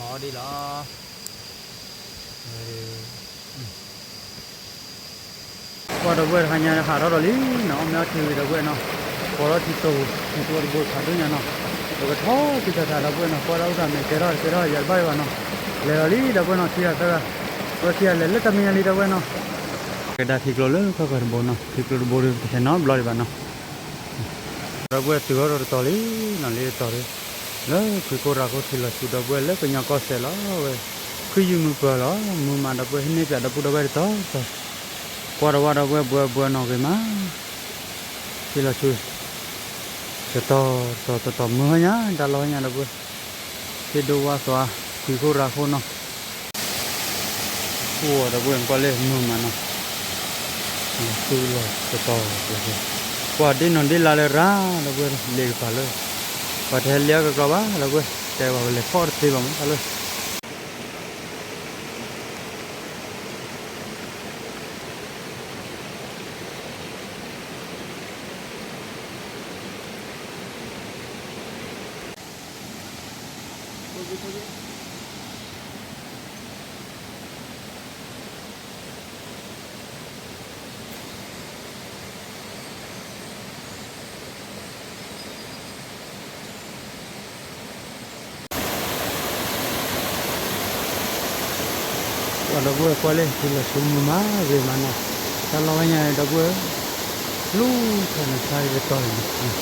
အီဒ်လီၤ. ပှၤဒီပုၢ်ဝဲၢ်တဟါညါဟးထီၣ်ဒီးလံနီၤ, အီၣ်မ့ၤအီထံဝံၤဒီပုၢ်ဝဲၢ်နီၤ, ပိာ်ထီၣ်ထံတိၤ ထံကျိတဘိဖးဒိၣ်ညါနီၤ, ပကထီၣ်ထံထီၣ်ထးဒီပုၢ်ဝဲၢ်နီၤ, ကွၢ်ဒၣ်အိၣ်သးမဲာ်ကဲထီၣ်တကဲထီၣ်ယၤတဘၣ်ဒံးဘၣ်နီၤ, လဲၤလီၤလံဒီပုၢ်ဝဲၢ်နီၤ, ခံဂၤသၢဂၤ, ဝဲခံဂၤလဲၤလၢတၢ်မဲာ်ညါလံဒီပုၢ်ဝဲၢ်နီၤ, ကဒါထံကျိလၢခီၣ်ခီၣ်တဘိနီၤ, ထံကျိတဘိဒီးတဟဲနီတဘျီဒံးဘၣ်နီၤ. ဒီပုၢ်ဝဲၢ်တုၤအီၤဒီးတတီၤလံနီၤ, လံတတီၤဒီး လၢခွံခိၣ်ရၤခိၣ်ထံလီၤဆူဒီပုၢ်ဝဲၢ်လၢကညီကီၢ်စဲၣ်လီၤဝဲ, ခွံယုၢ်မုၢ်ပှၢ်လီၤ, မုၢ်မးဒီပုၢ်ဝဲၢ်ဟံးန့ၢ်ပၠးဒီပုၢ်ဒီဝဲၢ်တတီၤတီၤ, ကွၢ်ဒီးဝဲဒီပုၢ်ဝဲၢ်ဘှီဘှီနီၣ်ဂ့ၤမး, ထံလီၤဆူ တတီၤတတီၤတတီၤ မုၢ်ဟါညါ တၢ်လီၢ်ဟါညါဒီပုၢ်ဝဲၢ်, ဟ့ၣ်ဒိၣ်ဝါသွါ ခွံခိၣ်ရၤခိၣ်နီၤ. အိၣ်ဒီပုၢ်ဝဲၢ်ကွၢ်လၢမုၢ်မးနီၤ, သူၣ်လီၤတတီၤ, ကွၢ်ဒ့နီၢ်ဒ့လါလၢရၤဒီပုၢ်ဝဲၢ် လ့ကပၤလၢ, ပှၤတဟဲလ့အကကျီဘၣ်ဒီပုၢ်ဝဲၢ်, တဲပှၤကလဲၤဖီၣ်တသ့ဘၣ်မးတၢ်လၢ ပှၤဒီပုၢ်ဝဲၢ်ကွၢ်လၢထံလီၤဆူမုၢ်မးဂ့ၤမးနီၤ, တၢ်လီၢ်ဝဲညါဒီပုၢ်ဝဲၢ်, လူၤထီၣ်န့ၣ်ဆါတတီၤန့ၣ်,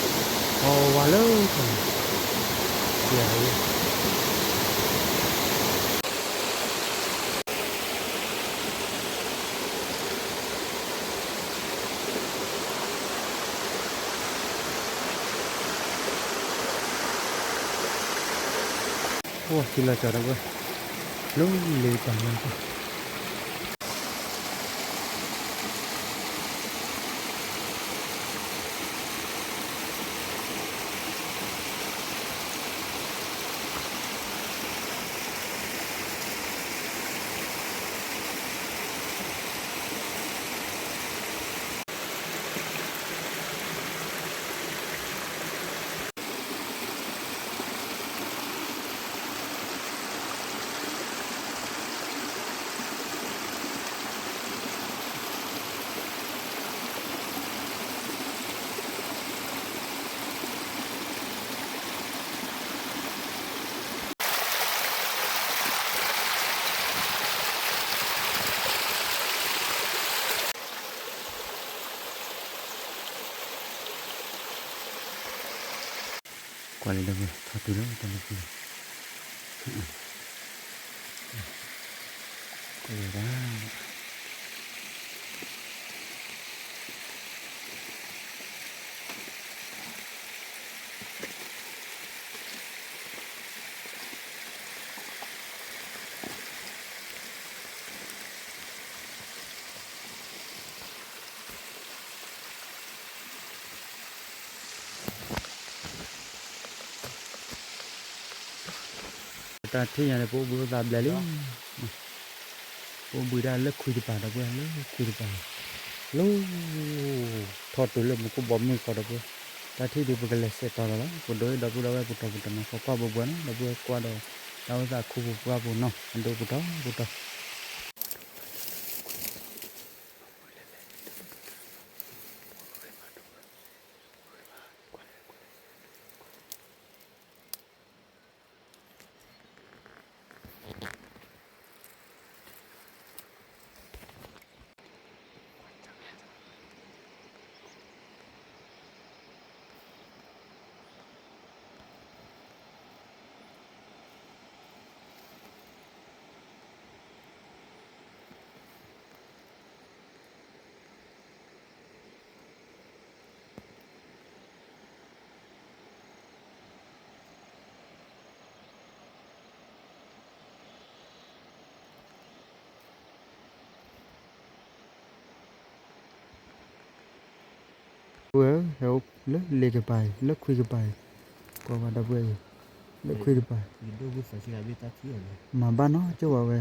အဝၤလၢထီၣ်န့ၣ် အိၣ်ထံလီၤကၠီၤဒီပုၢ်ဝဲၢ်, လူၤလ့ၤတၢ်လီၤ ကွၢ်လံဒီပုၢ်ဝဲၢ် ထီၣ်တုၤလၢတၢ်လီၢ်ပူၤလီၤ, ကွၢ်လၢဒၣ် တၢ်ထံၣ်ညါန့ၣ် ပအိၣ်ဘှံးအိၣ်သးဘျဲၣ်လံ, ပအိၣ်ဘှံးဒၣ်လၢခွံတပၤဒီပုၢ်ဝဲၢ် လၢခွံတပၤ, လၢ ထီၣ်တုၤလၢမူခိၣ်ဘီမုၢ်ဃီဒီပုၢ်ဝဲၢ်, တၢ်ထံၣ်ဒုးပကလဲၤဆဲးတီၤလီၤလီၤ, ပဒိးအ့ၣ်ဒီပုၢ်ဒီဝဲၢ်ပတီၢ်ပတီၢ်နီၤ ခီကွၢ်ဘိဘှီနီၤ ဒီပုၢ်ဝဲၢ်ကွၢ်ဒီး တၢ်အိၣ်သးခူပူၤပှၢ်ပူၤနီၤ အဒိပတီၢ်ပတီၢ် ဝဲ ဟဲအိၣ်လၢလ့ၤကပၤအံၤ လၢခွံကပၤအံၤ, ကွၢ်ဝဲဒီပုၢ်ဝဲၢ်အံၤ, လၢခွံကပၤအံၤ, မၤဘၣ်နီၢ်ကၠိဘၣ်ဝဲ,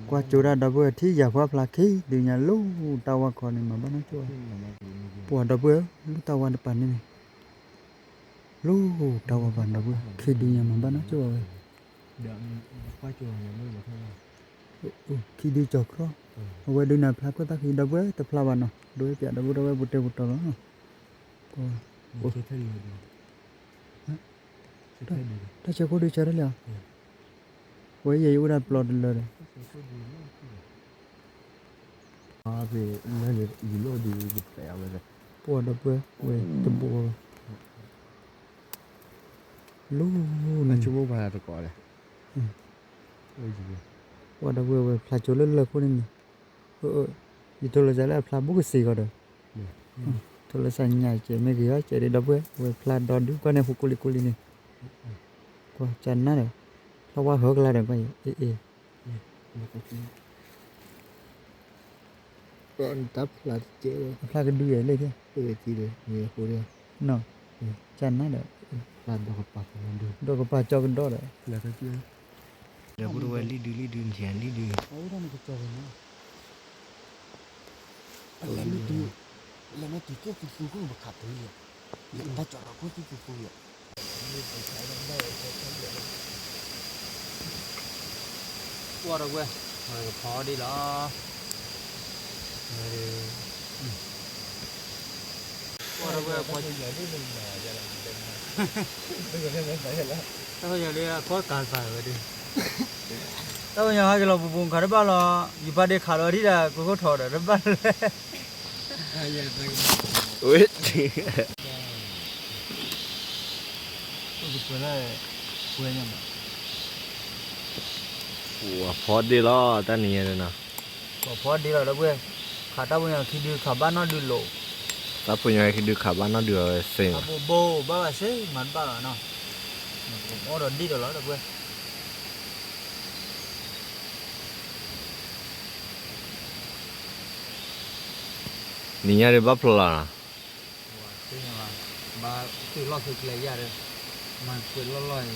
ကွၢ်ကၠိဒၣ်ဒီပုၢ်ဝဲၢ် ထံယၤဖှါဖျါခံဒုညါလီၤ တၢ်ဝါခီန့ၣ် မၤဘၣ်နီၢ်ကၠိဘၣ်, ပှၤဒီပုၢ်ဝဲၢ် လၢတၢ်ဝါတပၤန့ၣ်န့ၣ် လီၤတၢ်ဝါပၤဒီပုၢ်ဝဲၢ် ခံဒုညါမၤဘၣ်နီၢ်ကၠိဘၣ်ဝဲ, ဒီး ကွၢ်ကၠိ ခံဒုကၠီၤကြီ, အဝဲဒုးနၤဖျါခိၣ်သၣ်ခံ ဒီပုၢ်ဝဲၢ်တဖျါဘၣ်နီၤ, ဒိဝဲပၠးဒီပုၢ်ဝဲၢ်ပတဲပတီၤလီၤနီၤ, တၢ်ဆၢခိၣ်ဒုဆၢထီၣ်လံဧါ, ဝဲယဲယအိၣ်ဒၣ်ပျီတလၢဒီး ပှၤဒီပုၢ်ဝဲၢ်ဝဲတဘိလီၤ, လၢနဆိကမိၣ်ပှၤတကိးလဲၣ်, ပှၤဒီပုၢ်ဝဲၢ်ဝဲဖျါကၠိလၢလၢခိၣ်န့ၣ်န့ၣ်, ယထိၣ်လီၤစၢ်လၢအဖျါဘူးကစ့ၢ်ကီးဒီး, ထိၣ်လီၤစၢ်ညါကဲမ့ၢ်ဂ့ၤအီၤကဲဒ်ဒီပုၢ်ဝဲၢ် ဝဲဖျါဒီဒုကွၢ်န့ၣ်ဟူးကူလံၤကူလံၤန့ၣ်, ကွၢ်ကနၣ်ဒီး, ဖျါဝါဟၢကလါဒီးကွၢ်အံၤ, အ့ၣ်အ့ၣ် တၢ်ဖျါတကဲ, အဖျါကဒုယဲၢ်လၢ်ကဲ, နီၤ, ကနၣ်ဒီး, ဒီးကပၤကၠီကဒီးဒီး, ဒီပုၢ်ဝဲၢ်လံၣ်ဒုလံၣ်ဒုနထံၣ်လံၣ်ဒု, လၢမ့ၢ်တုၤ, လၢမ့ၢ်တုၤကဲသူသူခိၣ်ပခးတုၤလံ, တၢ်ကၠီၤဒီးခိၣ်သူသူသူယဲၢ် ကွၢ်ဒီပုၢ်ဝဲၢ်, ကဖီဒ့ၣ်လီၤ, ကွၢ်ဒီပုၢ်ဝဲၢ်, တၢ်ပညိၣ်ဟဲက့ၤလီၤပူၤပူၤခးတဘၣ်လီၤ, ယူၤဖးဒ့ခးလီၤဒံးဒၣ် ကိခိၣ်ထီၣ်ဒီးတဘၣ်လဲၣ် ဝ့ၢ် ပှၤဖီဒ့ၣ်လီၤ တၢ်နံၤညါန့ၣ်နီၤ, ပှၤဖီဒ့ၣ်လီၤဒီပုၢ်ဝဲၢ်, ခးတၢ်ပညိၣ်ခံဒုခးဘၣ်နီၣ်ဒုလိာ်, တၢ်ပညိၣ်ခံဒုခးဘၣ်နီၣ်ဒုလီၤဝဲစ့ၢ်, ဘိဘိဘၣ်ဘၣ်စ့ၢ် မၤတဘၣ်ဘၣ်နီၤ, အိၣ်ဒီးဒ့ၣ်ဒီးလီၤဒီပုၢ်ဝဲၢ် နံၤညါဒုးဘၣ်ဖျိလီၤနီၤ, ဘၣ်သ့ၣ်ညါဘၣ်, ဘၣ်သ့ၣ်လီၢ်သ့ၣ်ကျဲယါဒီး, မၤကွဲးလီၢ်လီၢ်အံၤ,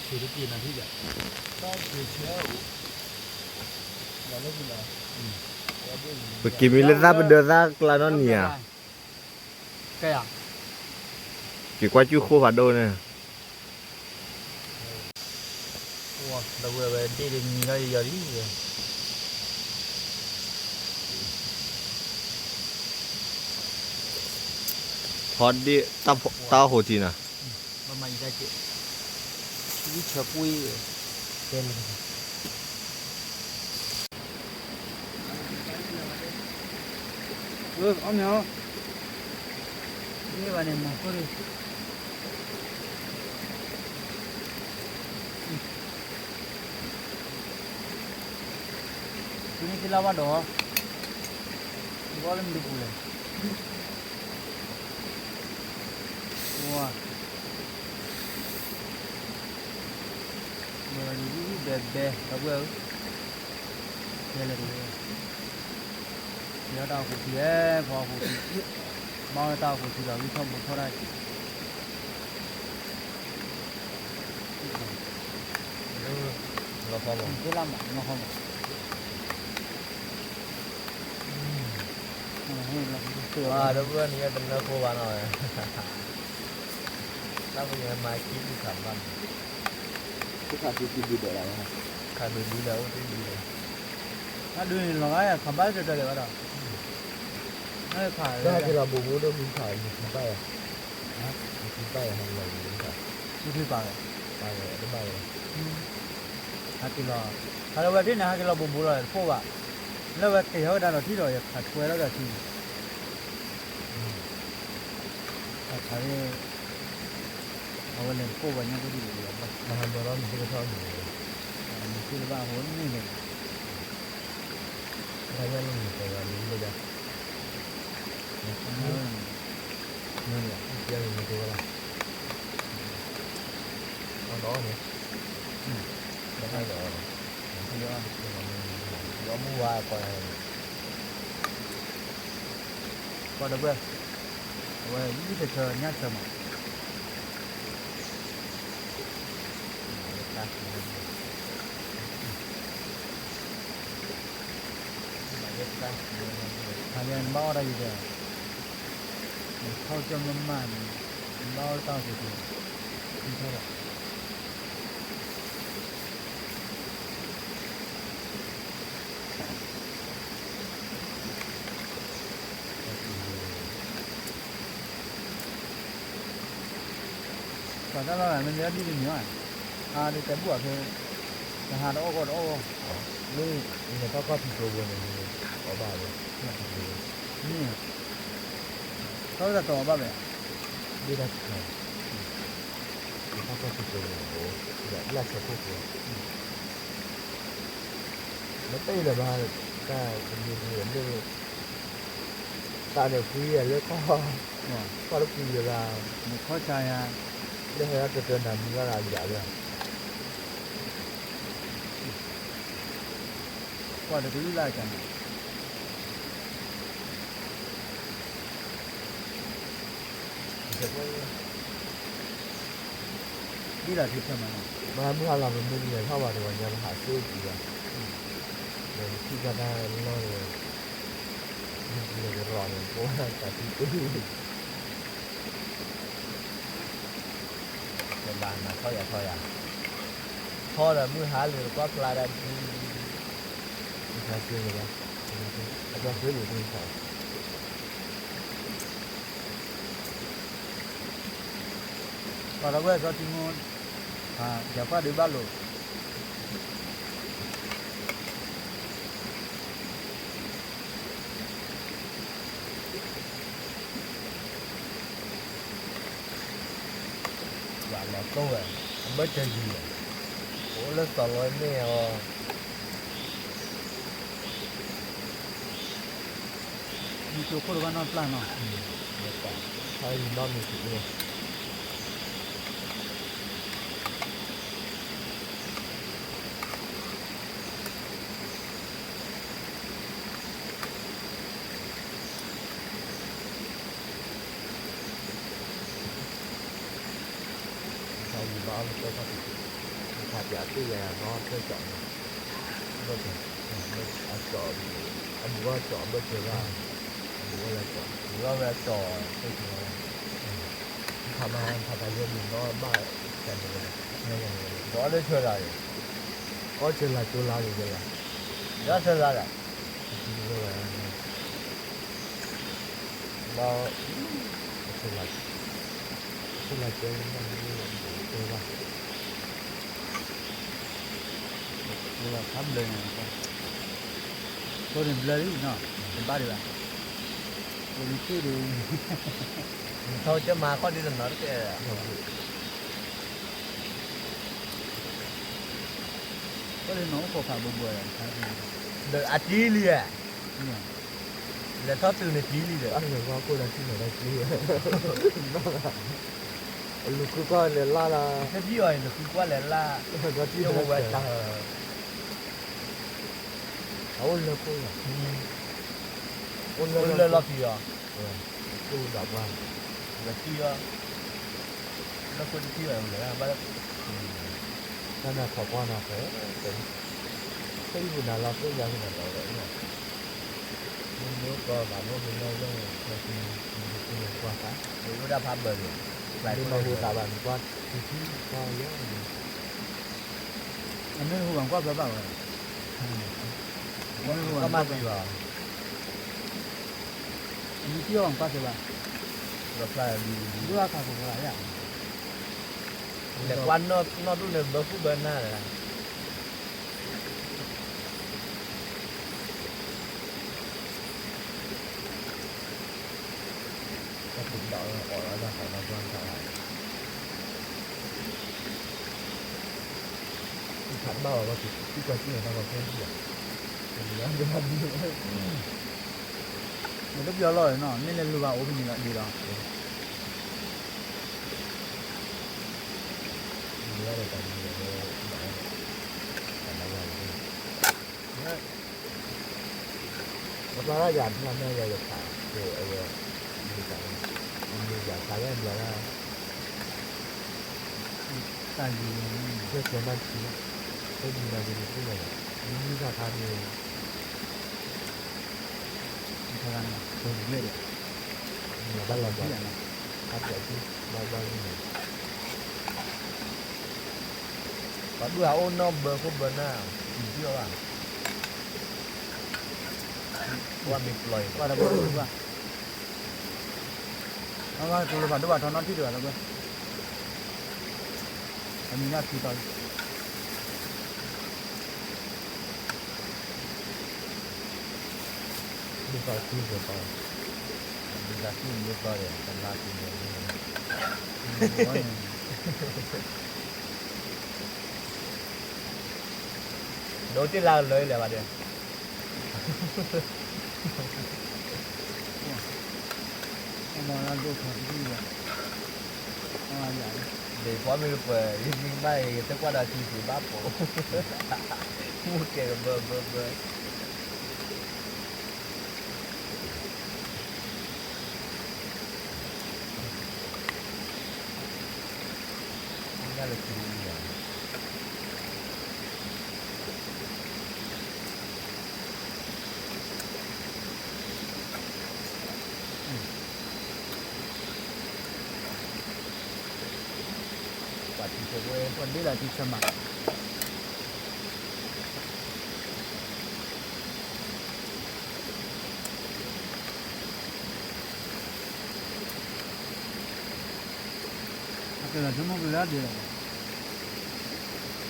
ဆံးတက့ၢ်နီၤထံၣ်ဒီး, ပက့ၤမံလၢသၣ်ပဒၢသၣ်ကျါနီတနံၤဧါ, က့ၤ, က့ၤကွၢ်ကၠူၣ်ဃိဖးဒိၣ်န့ၣ်, ဒီပုၢ်ဝဲၢ်ဝဲဒ့ၣ်တမံၤလီၤယယီၤလံ, ဖီဒ့ၣ်, တၢ်အိၣ်ဟိးထံနီၤ, ဘၣ်မၤယံၤတၢ်ကဲး, ဆၢကွံ, တဲန့ၣ် အီၣ်မ့ၢ်အီၣ်, မ့ၢ်ဘၣ်န့ၣ်မၤဃိန့ၣ်, သုန့ၣ်သ့ၣ်လၢဘၣ်ဒီး, ဘၣ်လၢမနုၤပူၤလဲၣ်, ဝါ ဘဲဘဲ ဒီပုၢ်ဝဲၢ်ဧၢ, ကဲလဲၣ်တဝဲ, ကဲထီၣ်တၢ်အိၣ်ဖှိၣ်ထံဧဲ, ဖီအိၣ်ဖှိၣ်ထံ, ဘၣ်ဝဲတၢ်အိၣ်ဖှိၣ်ထံဒီး ဂံၢ်ထီၣ်ဘိထီၣ်တၢ်, လီၤဃီမး, လီၤဃီမး, ဒီပုၢ်ဝဲၢ်န့ၣ် ယတနၢ်ဖိဘၣ်နီၤ, တၢ်ပညိၣ်မၤကံၣ်ဒုခးဘၣ်, ခးဒုဒုဒုဒီးလီၤ, ခးဒုဒုဒီးအိၣ်တ့ၢ်ဒုဒီး, တၢ်ဒုန့ၣ်လီၤဂာ်ခးဘၣ်တတၢၢ်လၢၤဘၣ်ဒီး, တၢ်ဟဲက့ၤလီၤဘိးဘိဒိၣ်မံခး မံခးဘၣ်ယၤ, မံခးဘၣ်ယၤဟဲက့ၤလီၤဘိးဘိခး, မံခးဘၣ်ယၤ, ဘၣ်ယၤတဘၣ်ယၤ, ဟဲက့ၤလီၤ, ခးလၢဝဲဒၣ်န့ၣ် ဟဲက့ၤလီၤဘိးဘိလီၤတဖှိၣ်ဘၣ်, လၢဝဲက့ၤဟဲဝဲဒၣ်ဒီးထံၣ်ဒီး ယခးထွဲလီၤဒီးထံၣ်န့ၣ် အခါန့ၣ် အဝဲလဲၤတကိးဝဲညါဒ်ဒ်လဲၣ်, မၤဟးမၢလီၤမုၢ်သ့ၣ်ကထီၣ်မုၢ်, မုၢ်သ့ၣ်တဘၣ်အဃိန့ၣ်လဲၣ်, တၢ်ညၣ်လီၤမုၢ်တဲဝဲမုၢ်သ့ၣ်ဘၣ်, မုၢ်သ့ၣ်မုၢ်သ့ၣ်ဝဲလီၤ, အီၣ်ဒီးန့ၣ်, ဒီးမုၢ်ဝါကွၢ် ကွၢ်ဒီပုၢ်ဝဲၢ်, အဝဲယုၢ်တဆၢညၣ်ဆၢမး, ခါယဲနဘၣ်အီၣ်တၢ်ယံၤဒီး, နထီၣ်ကၠီၣ်မးမးန့ၣ်, နဘၣ်အီၣ်တၢ်အိၣ်ဖှိၣ်ထံ ပှၤတၢ်လီၢ်ဂၤ မ့ၢ်မ့ၢ်အီၣ်ဒ်တမံၤဘၣ်, အါဒ်တဲဘူၣ်အီၤဖဲ တဟါတအီၣ်ဂီၢ်တအီၣ်ဂီၢ်, မ့ၢ်နထီၣ်ကီၢ်ထံကျိဝဲန့ၣ် အီၣ်ဘၣ်ဝဲ, မ့ၢ်, ထီၣ်ဝဲတၢ်တီၤအီၣ်ဘၣ်ဝဲ, ဒ်တၢ်တခါ, နထီၣ်ကီၢ်ထံကျိဝဲန့ၣ် လၢဆၢခိၣ်ကျိ မ့ၢ်တ့ၢ်လၢၤဘၣ်, တၢ်တမံၤမံၤလၢ တၢ်န့ၣ်ပှံၤယဲၢ်လၢကီၢ်, ကီၢ်တပှံၤယဲၢ်ဘၣ်, နခီၣ်ဆါယၤ, လၢဟဲကတၢၢ်နၤမံၤလီၤနၤယၤလၢ ကွၢ်တကလုၢ်လၢအကန့ၣ် ဒ်တၢ်ထံဖျၢၣ်မးနီၤ, မဟါမုၢ်ဟါလီၤ ပမ့ၢ်လဲၤထီၣ်ဘၣ်တဂီၤညါ ပဟးစ့ၣ်အိၣ်ကံဘၣ်, ဒီးပထံၣ်ဘၣ်တၢ်လီၢ်ဒီး မ့ၢ်လဲၤကရီန့ၣ် ပဝဲတၢ်ထံတူၢ် ကဘၣ်နၤထီၣ်ယၤထီၣ်ယၤ, ထီဒီးမုၢ်ဟါလၢတကွၢ်ဖျါတၢ်ဒ်, မုၢ်ဟါစ့ၢ်ကီး, အတၢ်ဃ့လိာ်သ့ၣ်တဖၣ်, ပှၤဒီပုၢ်ဝဲၢ်စီၤထံမူ, ယကွၢ်ဒုးဘၣ်လိာ် ယၤလဲၤတိၢ်ဝဲ, အဘၢၣ်စၢၤယံၤဝဲ, အိၣ်လၢစီၤလီမ့ၢ်အီၤ, မ့ၢ်ကၠိခိၣ်တဘၣ်နီၢ်ပျၢ်နီၤ, ဟဲယံၤနီတမံၤတက့ၢ် တၢ်ယံၤဘၣ်အီၣ်လၢကဲထီၣ်တက့ၢ်, တၢ်ပျးတ့ၢ်ယၤယၤနီၢ်ကၠီၣ်, ဘၣ်, အကၠီၣ်, အဘူးကၠီၣ်အဘၢၣ်စၢၤဘၣ်, အဘူးကၠီၣ်, ဝဲကၠီၣ်, ခါမၤခါတၢ်ယဲၢ်ဘ့ၣ်နီၢ်ဘၣ်, တၢ်န့ၣ်ဝဲ, ဒီးအီၣ်လၢဆၢလၢ်, အီၣ်ဆၢလၢ်ကၠိလၢ်န့ၣ်ဝဲလီၤ, ဒီးဆၢလၢ်လၢ် ဒီး ဆူလၢ်ကၠဲ တဲဘၣ်, ဖးဘျၢန့ၣ်, သိန့ၣ်ဘျၢလံနီၤ, တဘၣ်ဒံးဘၣ်, သိန့ၣ်က့ၢ်ဒီး, ထီၣ်ကၠဲမၤခီၣ်ဒ်တနီၤတကဲ, သိန့ၣ်နီၤအိၣ်ခိးဖးဘိဘိ, ဒီးအကံလံဧါ လဲၤထီၣ်တုၤန့ၣ်ကံလံဒီး, အလဲၤဝါခိၣ်လၢထံၣ်န့ၣ်လၢကံ, အလူၤဃုကွၢ်လဲၤလၢ်လၢ်, တထံၣ်အီၤအံၤ လူၤဃုကွၢ်လဲၤလၢ်, ဒီးထံၣ်ဝဲတၢ်, အအိၣ်လၢခိၣ်လီၤ, အိၣ်လၢလီၢ်လီၢ်ခံအီၤ, ကၠိဒၣ်ပှၢ်, လၢခံအီၤ, လၢခိၣ်တထံၣ်အီၤလဲၤလၢ်ဘၣ်လၢ တၢ်န့ၣ်ခိးကွၢ်နီၤဖဲ, ဖဲယပူၤနၤလီၤသ့ၣ်ညါဖဲနၤလီၤဝဲ, မ့ၢ်မ့ၢ်အိၣ်ကီဘၣ်မ့ၢ်မ့ၢ်လီၢ်လၢ, ကွၢ်သး, မ့ၢ်အိၣ်ဒၣ်ဖးဘၢၣ်န့ၣ်, မ့ၢ်မၤဟူသးဘၣ် နကွၢ်ထံထံကွၢ်ယဲၢ်န့ၣ်, အမ့ၢ်ဟူဘၣ်ကွၢ်ဖျါဘၣ်ဝဲ, မ့ၢ်ဟူဘၣ်ကွၢ်မၤသံဘၣ် မ့ၢ်ထံၣ်အီၤကွၢ်စၢၤဘၣ်, ဒိၣ်အခါကပၤယါ, လဲၤကွၢ်နီၢ်ဒိၣ်န့ၣ်ဘၢခိၣ်ဘၢနၢ်လၢ, တၢ်ကဒိးအီၣ်လီၤတၢ်သးဒီပှၢ်တၢ်, ထံၣ်ဖးတဘၣ်ဘၣ်ဝဲ ထံၣ်ကွၢ်စံၣ်န့ၣ် တၢ်ကီၢ်ခဲန့ၣ်, တမံၤလၢ်ဒိၣ်လၢ်ဒ်, နတပျီလီၤနီၤ မ့ၢ်လဲၤလိၤဘၣ်အိၣ်ဖဲန့ၣ်လီၤဒ်လီၤ, မ့ၢ်ဝဲဒီးတၢ်မံၤလီၤ, ပှၤပျၢ်တၢ်ယၤတၢ်မ့ၢ်ဝဲယဖး, အဝဲ, မ့ၢ်ယၤဖးလၢဘျီလၢ တၢ်ယံၤ, ဆဲးဆဲးမၤတထံၣ်, ဆဲးယံၤမၤယံၤန့ၣ်သ့ၣ်ညါဘၣ်, မ့ၢ်မံခါခါန့ၣ်, မ့ၢ်ဘၣ်လီၤဘၣ်, ခါဆဲးဆူ, ဘၣ်ဘၣ်န့ၣ်, ပှၤဒွဲၣ်အအိၣ်နီၢ်ဘၢခိၣ်ဘၢနၢ်, ယံၤထံၣ်အီၤဘၣ်, ပှၤမ့ၢ်ပျီၤအံၤ, ပှၤတဘၣ်, အဝဲကတိၤလၢပှၤဒိၣ်ဘၣ်ထီနီၢ်ထံၣ်ဒံးဘၣ်လီၤကွဲ အမံၤနၢ်ထံတီၤလံ, ဒ်သိးထံကတီၤ, ဒ်သိးထံဒ်သိးဒီး တလါထံဒီး, ဒိးတ့ၢ်လါကလၢလဲၣ်ဘၣ်ဒီး, အမၤလၢဒိၣ်ထီၣ်တဒံၣ်ဘၣ်, အယၤ, ဒ်ပှၤမ့ၢ်ကပှဲၤ ယမံၤမးအံၤ တကွၢ်ဒီးထံက့ၤဘၣ်ပိာ်, မူကဲကဘၢဘၢဘၢ ညၣ်လၢခံလံလီၤ, ပှၤထံဆၢဖိ ပှၤဒ့လီၤထံဆၢမး အကဲလီၤဆိကမိၣ်ကလၢဒဲးလီၤ,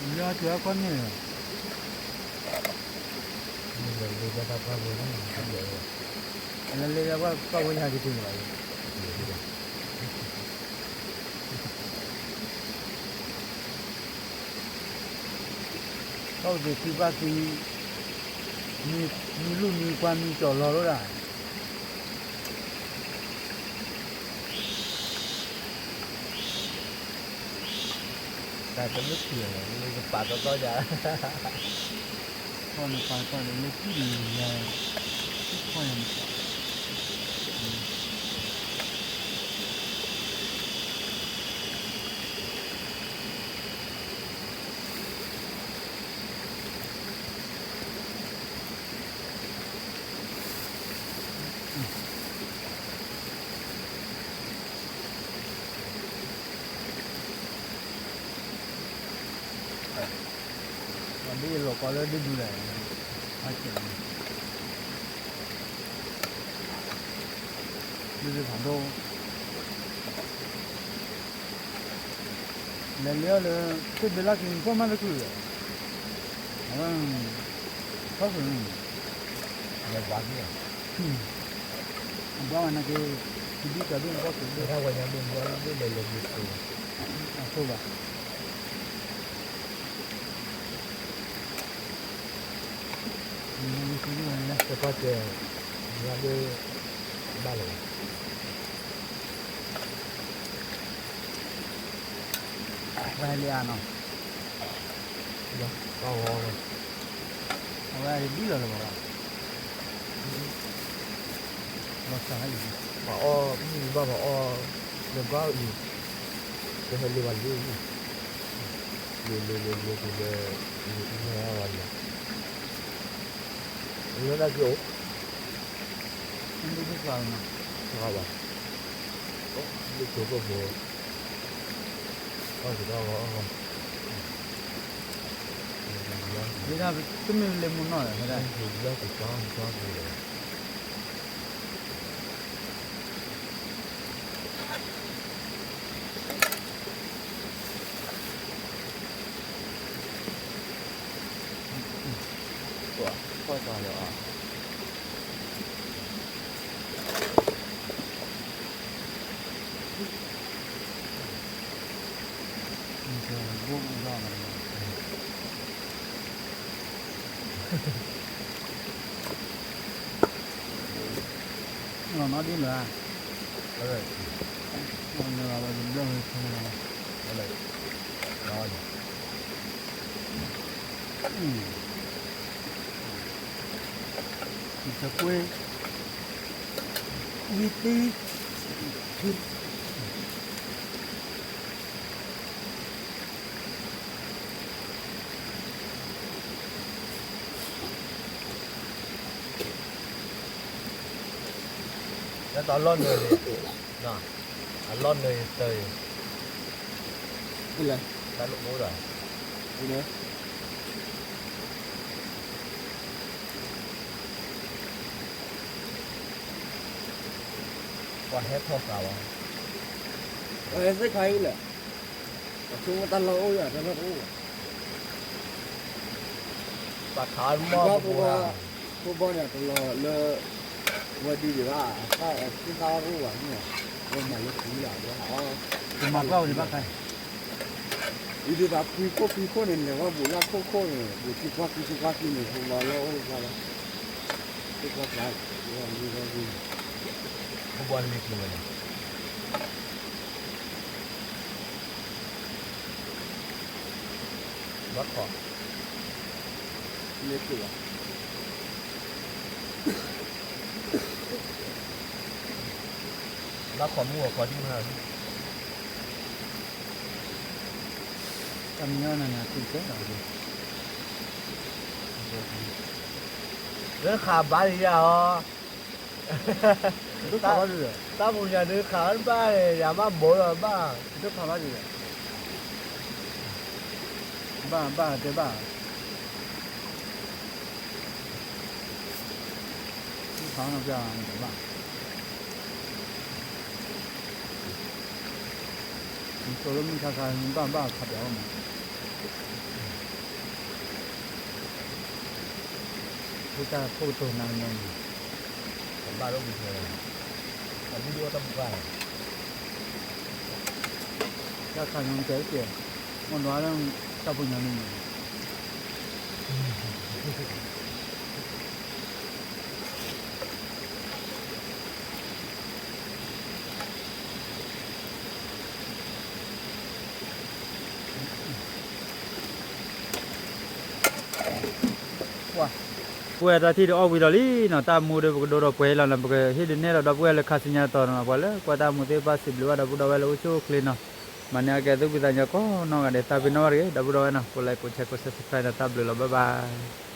လၢအတုၤအကီၢ်န့ၣ်လီၤ, လၢလၢပှၤပှၢ်ဖိန့ၣ်, လၢလၢပှၤပှၢ်ဖိယဟဲက့ၤတုၤလီၤ, ကီၢ်ပသူၤခံပှၢ်ခံ, မံလူၢ်မံကွၢ်မံကၠီၤလီၤလိဒၣ် တၢ်တမ့ၢ်ထံၣ်လီၤ, လၢကပာ်တီတီယၤ, ခီန့ၣ်ပာ်တီဒီးလၢထံၣ်န့ၣ်ယၤ, ထံၣ်ခီယၤန့ၣ် ဒ်လီၤကီလၢဒုဒုလဲၣ်, အကဲ, ဒုဒုဖးဒိၣ် လဲၤလၢလၢ သ့ၣ်ဘ့လၢက့ၤ မ့ၢ်ပှၢ်မးလၢခုၣ်လီၤ, အဝဲ, ထီၣ်ဃုာ်, လဲၤဘှါက့ၤ, အဘှါဝဲနာ်က့ၤ, ကဒုၣ်ကဒုၣ်ဘှါက့ၤ, ဝဲညါဘ့ၣ်ဘှါလၢဘ့ၣ်လဲၤလဲၤဘ့ၣ်ဆိ, အဆိဘၣ်, တပၢ်ကဲ, ညါဘ့ၣ်, ဘၣ်လီၤ, ဝဲဟဲလံဧါနီၤ, အဝဲဒ်လီၤလၢၤဘၣ်, လီၤစၢ်လၢအံၤ, ပှၤအီၣ်မ့ၢ်ဘၣ်ပှၤအီၣ်, လၢဘၣ်အံၤ, ကဟဲလၢၤဘၣ်လၢ, လၢလၢလၢလၢတုၤလၢ, မ့ၢ်အီၣ်ဝဲလၢ, လၢဒၣ်က့ၤအိၣ် မ့ၢ်တသးမး, သးဘၣ်, လၢကၠိခိၣ်ဖိ, အီၣ်က့ၤတၢ်ဂီၤအီၣ်ဂီၤ, ဒ်တမ့ၢ်လၢမူနီၢ်လၢၤ, လၢကၠီကၠီကၠီကၠီ, ကွၢ်ကွၢ်လၢအီၤ, လီၤနီဒ်လၢၤ, လီၤဝဲယဘျီၣ်ဝဲဆဲလီၤ, လီၤ, ယသကွ့, ယသ့, လၢတၢ်လီၢ်နၢၤန့ၣ်, အလီၢ်နၢၤယတၢ်အံၤ, တၢ်လၢအိၣ်ဒီး, ပှၤဟဲထီၣ်သးဘၣ်, ပှၤဟဲသ့ၣ်ခါအံၤလဲၣ်. ဆိကမိၣ်တၢ်လီၢ်အိၣ်ယၤ တၢ်လီၢ်တအိၣ်ဘၣ်. ပှၤထါမီၢ်ပှၤ ဖိဘီန့ၣ် တလီၤလၢ ဝဲဒ်ဒံးဘၣ် အသၣ်အသၣ်တအိၣ်ဘၣ်န့ၣ် ဝဲမၤလၢပူၤယၤဝဲဟးအီၣ် မၤကွၢ်ဝဲဒံးဘၣ်ခါ အံၤဒ်သိးခွံခိၣ်ခွံခိၣ်န့ၣ် လဲၤဝဲဘူးလၢခိၣ်ခိၣ်န့ၣ် ဘူးခံကွၢ်ခံကွၢ်ခံန့ၣ် ဖိဘီလၢအိၣ်တကျါလီၤ ခိၣ်ကွၢ်ကျါ ဝဲဝဲဝဲ ဖိဘီန့ၣ်မ့ၢ်ကျိၤဝဲန့ၣ် ဘၣ်ခီၣ် မ့ၢ်ကျိၤဘၣ် ဘၣ်ခီၣ်မူအီၤခီၣ်ဒံးမး တၢ်မံအီၣ်နၤန့ၣ် အတူၢ်ကဲလီၤ လၢခးဘါယၤအီၤ တၢ်ပူၤညါဒုးခးအီၣ်တဘၣ်န့ၣ် ယၤမ့ၢ်ဘိးလီၤဘၣ် တဖးဘၣ်ဒံး ဘၣ်ဘၣ်တဲဘၣ် တဖးနီၢ်ပျၢ်ဘၣ် နသိးလၢမုၢ်ခါခါ နဘၣ်ဘၣ်ခးပျးအီၤမး ဖုတၢ်ဖိကတိၤနၤကညီၤန့ၣ် ကဘၣ်လၢမုၢ်ခါ အဘူးဒိၣ်တၢ်ပူၤဘၣ် တၢ်ခါညီကဲကဲ မ့ၢ်နွါလၢတၢ်ဖိညီနုၢ်န့ၣ် ပှၤ ပဝဲတၢ်ထံၣ်ဒီးအီၣ်ဝံၤလီၤလံနီၤ တၢ်မူဒီးပကဒိဒီးပှဲၤလီၤနီၤ ပကဟ့ၣ်ဒုးနဲၣ်လီၤဒီပုၢ်ဝဲၢ်လၢခါဆူညါတတီၤနီၤ ပှၤလၢကွၢ်တၢ်မူသ့ၣ်တဖၣ်စံးဘျုးဘၣ်ဒီပုၢ်ဒီဝဲၢ်လၢအိၣ်ဆူၣ်အိၣ်ချ့နီၤ မၤန့ၢ်အကဲသုပသးညီကိးနီၢ်ဂၤဒဲး သးပ့ၤနီၣ်ဘၣ်တဂ့ၤ ဒီပုၢ်ဒီဝဲၢ်နီၤ ကိး like ကိး share ကိး subscribe နီၤ တၢ်ဘျုးလီၤ bye bye